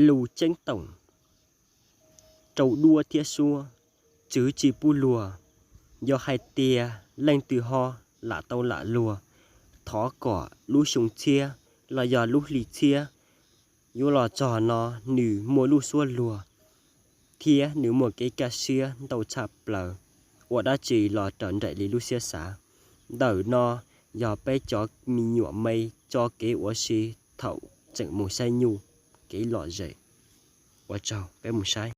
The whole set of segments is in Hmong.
Lus ceeb toom, rau duab thiab suab, tswv tsis pub luag. Yog hais tias leej twg ho lam tau lam luag, thov kom lub xyoo txhiab los yog lub hli txhiab yuav los txog no nws muaj lub suab luag thiab nws muaj kev kaj siab ntau tshaj plaws, ua dab tsi los raws nraim li lub siab xav. Ntawm no yog peb cov me nyuam me tso kev ua si thaum tseem mus saib nyuj, kev lom zem. Ua tsaug, peb mus saib.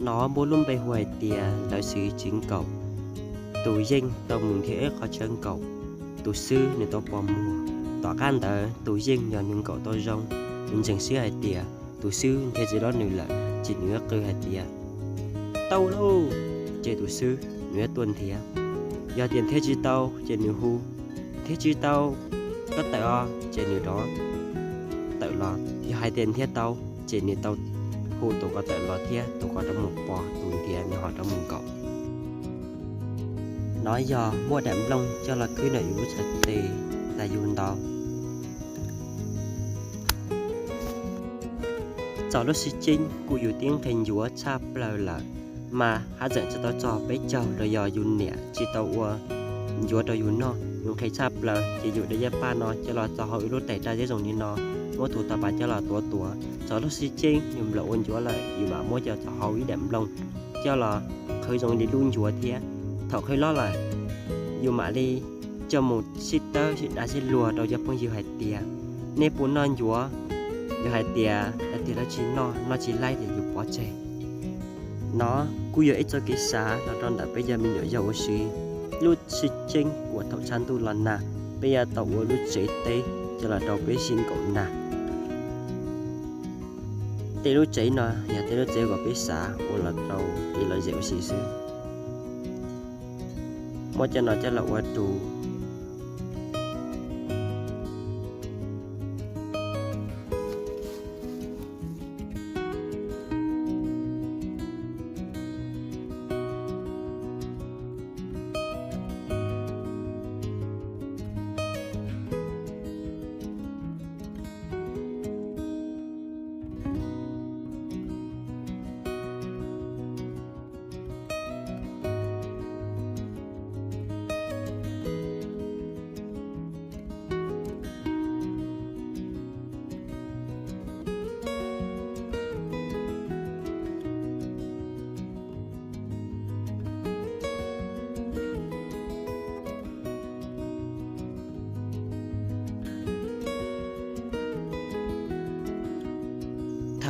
Nov muaj lub npe hu hais tias lawv xwv tsis nkaum. Tus yeej tau mus nrhiav ib qhov chaw nkaum, tus xwb nws tau pos muag. Tom qab ntawd tus yeej yog nws nkaum tau zoo, nws ntseeg siab hais tias tus xwb nrhiav tsis tau nws lawm ces nws yuav qw hais tias, tau lauj, ces tus xwb nws yuav tuaj nrhiav. Yog tias nrhiav tsis tau ces nws hu, nrhiav tsis tau, koj tawm os, ces nws rov tawm los. Yog hais tias nrhiav tau ces nws tau hu tus ko tawm los thiab tus ko rov mus pos, tus nrhiav nws ho rov mus nkaum. Nov yog muab daim nplooj coj los khwb ntawm yus lub txhais tes tas yus ntaus. Txog lub sib ceeb kuj yus tib nqhis ncuav tshaj plaws lawm, mas haj tseem tsis tau txog peb caug los yog yus niam tsis tau ua ncuav rau yus noj, yus nqhis tshaj plaws ces yus de yaj paj no coj los txog hauv ib lub tais raj zeb zoo li no, muab tus tau pas coj los tuav tuav. Txog lub sib ceeb yus nplaum ua ncuav lawm yus mam muab coj txog hauv ib daim nplooj coj los qhwv zoo li lub ncuav thiab. Thaum qhwv loj lawm yus mam li coj mus sib tawb sib dav sib luag rau cov phooj ywg hais tias, nej puas noj ncuav? Yog hais tias, hais tias lawv tsis noj, noj tsis laib ces yus pov tseg. Nov kuj yog ib txoj kev xav los rau ntawm peb cov me nyuam yaus ua si. Lub sib ceeb uas thaum tshav ntuj los nag, peb yuav tau ua lub tsev teb coj los rau peb sib nkaum nag. Tej lub tsev no yog tej lub tsev uas peb xav ua los rau kev lom zem ua si xwb. Muab cov no coj los ua tus.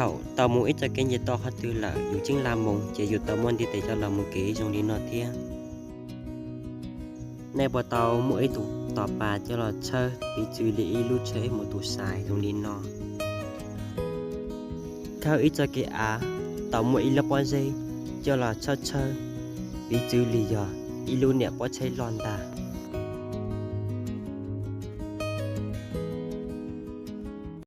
Thaum tau mus ib txoj kev nce toj qhov twg lawm yus tseem la mus ces yus tau muab ntiv tes coj los mus kev zoo li no thiab. Nej puas tau muaj ib tug tog pas coj los tshawb piv txwv li ib lub tsheb mus tus xais zoo li no? Khawb ib txoj kev av, tau muaj ib lub pob zeb coj los tshawb tshawb piv txwv li yog ib lub niam pob tsheb loj ntag.